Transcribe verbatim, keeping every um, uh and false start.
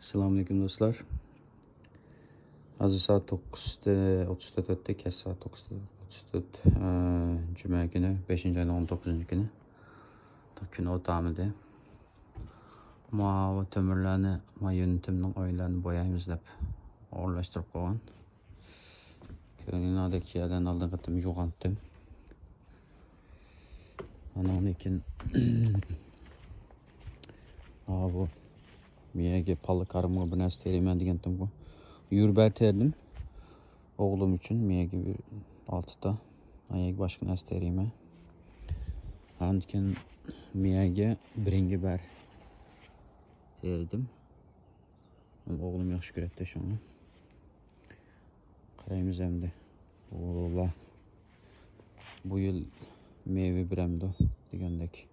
ئەسسالامۇئەلەيكۇم دوستلار. ھازىر سائەت توققۇزدا ئوتتۇز تۆت ئۆتتى، كەچ سائەت توققۇزدا ئوتتۇز تۆت. ئە، جۈمە كۈنى، بەشىنچى ئاينىڭ ئون توققۇزىنچى كۈنى. كۈن ئوتامىدى. ماۋۇ تۆمۈرلەرنى، ما يۆنىتىمنىڭ ئۆيلەرنى بويايمىز دەپ ئورۇنلاشتۇرۇپ قويغان. كۆرۈنگەندەك يەردىن ئالدىنقى قېتىم يۇغانتىم. ئاناندىن كېيىن، ھا، بۇ مىيەگە پاللا كارىمغا بىر نەرسە تېرىيمەن دېگەنتىمغۇ. يۈربەر تېرىدىم. ئوغلۇم ئۈچۈن مىيەگە بىر ئالتىتا. ئايەگە باشقا نەرسە تېرىيمەن. ئاندىن كېيىن مىيەگە بىرىنگە بەر تېرىدىم. ئوغلۇم ياخشى كۆرەتتى شۇڭا. قارايمىز ئەمدى. ئۇلار بۇ يىل مېۋە بېرەمدۇ دېگەندەك.